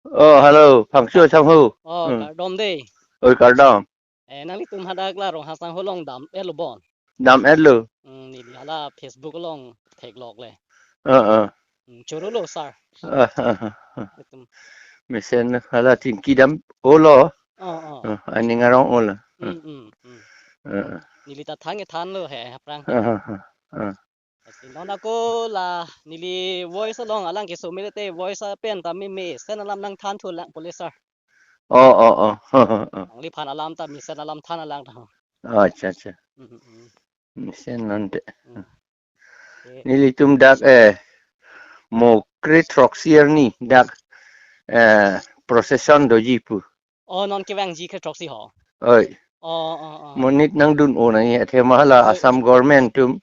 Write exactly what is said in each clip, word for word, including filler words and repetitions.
Oh, hello, Phangcho Sangho. Oh, Hmm. Kardom dei. Oi, kardom. Eh, nanglitum hadak la Ronghang Sangho along dam-etlo bon. Dam-etlo. Hmm, neli hala Facebook along theklok le. Uh, uh. Hmm, chorolo, sir. Uh, uh, uh, uh. Itum. Mesen hala tingki dam-olo. Oh, oh. Uh, aning arong-olo. Hmm, hmm, hmm. Uh, uh. Neli ta than-ethanlo he, aphrang. Uh, uh, uh, uh. Lasi non ako la neli voice along alang keso mele te voice pen ta memesen alam nangthanthu lang pule, sir. Oh, oh, oh. Nangliphan alam ta mesen alam than lang ta. Oh, acha, acha. Mm, mm, mm. Mesen non te. Mm. Eh. Nelitum dak, eh, mo kre throksi arni dak, eh, procession doji pu. Oh, non kevangji kre throksi ho. Oi. Oh, oh, oh. Monit nangdun-o nangji, athema hala Oi, Assam oi. Government atum,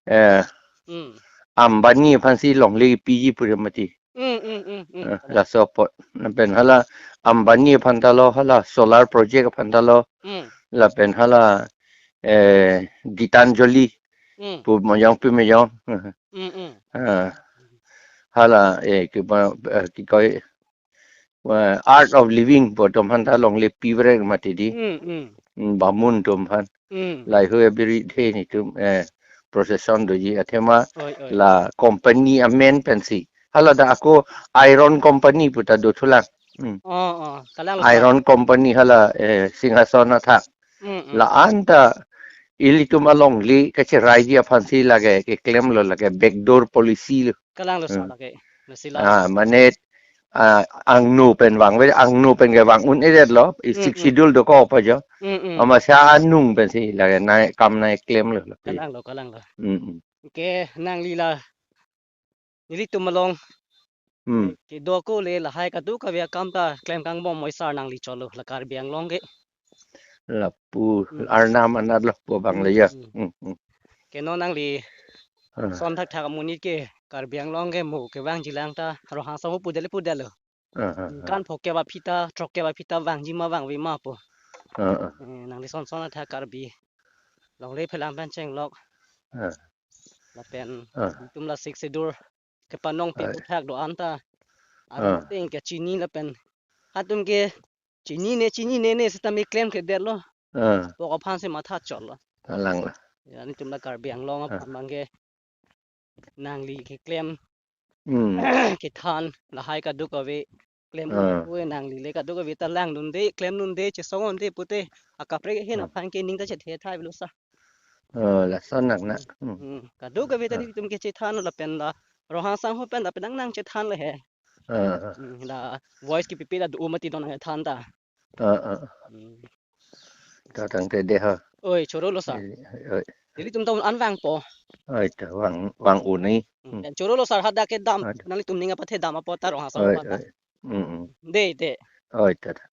eh, Hmm. Ambani aphansi longle piji pu mati. Hmm, hmm, hmm, hmm. Eh, laso apot. Lapen hala Ambani aphan ta lo, hala solar project aphan ta lo. Hmm. Lapen hala, eh, Gitanjali Hmm. pu mojong pu mojong. Hmm, hmm. Ah. Hala, eh, kipa, eh, kikoi, eh, Art of Living pu atum aphan ta longle pibrek mati di. Hmm, hmm. Hmm, bamun atum aphan. Hmm. Lahei hui abiri the nelitum, eh, procession doji athema Oi, oi. la company amen pensi. Hala dak ako iron company pu ta dothulang. Hmm. Oh, oh. Kalanglo, sir. Iron company hala, eh, Singhason athak. Hmm, hmm. La-an ta ilitum alongle kacheraiji aphansi lake keklemlo lake backdoor policy lo. Kalanglo, sir, Hmm. lake. Lasi la. Ah, mane, ah, angno pen vangve, angno pen kevang un-edetlo, i Hmm, Sixth hmm. Schedule dokok pa jo. Hmm, hmm. Amatsi anung pensi lake nangkam nangklemlo lake. Kalanglo, kalanglo. Hmm, hmm. Ke nangli la nelitum along Hmm. kedo ako le lahai kadokave akam ta klem kangbom moi, sir, nangli cholo la Karbi Anglong ke. Lapu Hmm. arnam anat lo pu abang le ya. Hmm, hmm. Hmm, hmm. Ke non nangli Ah. son thakthak amonit ke Karbi Anglong ke mo kevangji lang ta Ronghang Sangho pudetlo pudetlo. Ah, ah, ah. Kan phongkep aphi ta, throkkep aphi ta vangji ma vangve ma pu. Ah, ah. Eh, nangli son son athak Karbi longle phelang pen chenglok. Ah. Lapen Ah. itum la Sixth Schedule kepanong pi Ai. puthak do-an ta. Aron Ah. ateng kechini lapen. Atum ke chinine, chinine ne seta me klemkledetlo. Ah. Pok aphansi matha chotlo. Kalanglo. Ya, nelitum la Karbi Anglong Ah. aphan abang ke nangli keklem Hmm. kethan lahai kadokave klem Ah. un-e pu nangli le kadokave ta langdunde, klemdunde, chesongdunde pute akaprek ahin Ah. aphan ke ning ta chethe thai avelo, sir. Oh, lason nak nak. Hmm. Hmm. Kadokave ta Ah. nelitum ke chethan lapen la Ronghang Sangho pen lapen nang nangchethan le he. Ah, ah. Hmm, la voice kepipe la do mati non nangthan ta. Ah, ah. Hmm. Ta tangte dei ha. Oi, chorolo, sir. Oi, oi. Nelitum ta un-an vangpo. Oi, ta vang, vang un-e. Hmm. Hmm. Chorolo, sir, hadak ke dam. Oi. Nanglitum ning apathe dam apot ta Ronghang Sangho Oi, apot ta. Oi. Hmm, hmm. Dei, dei. Oi, ta, ta.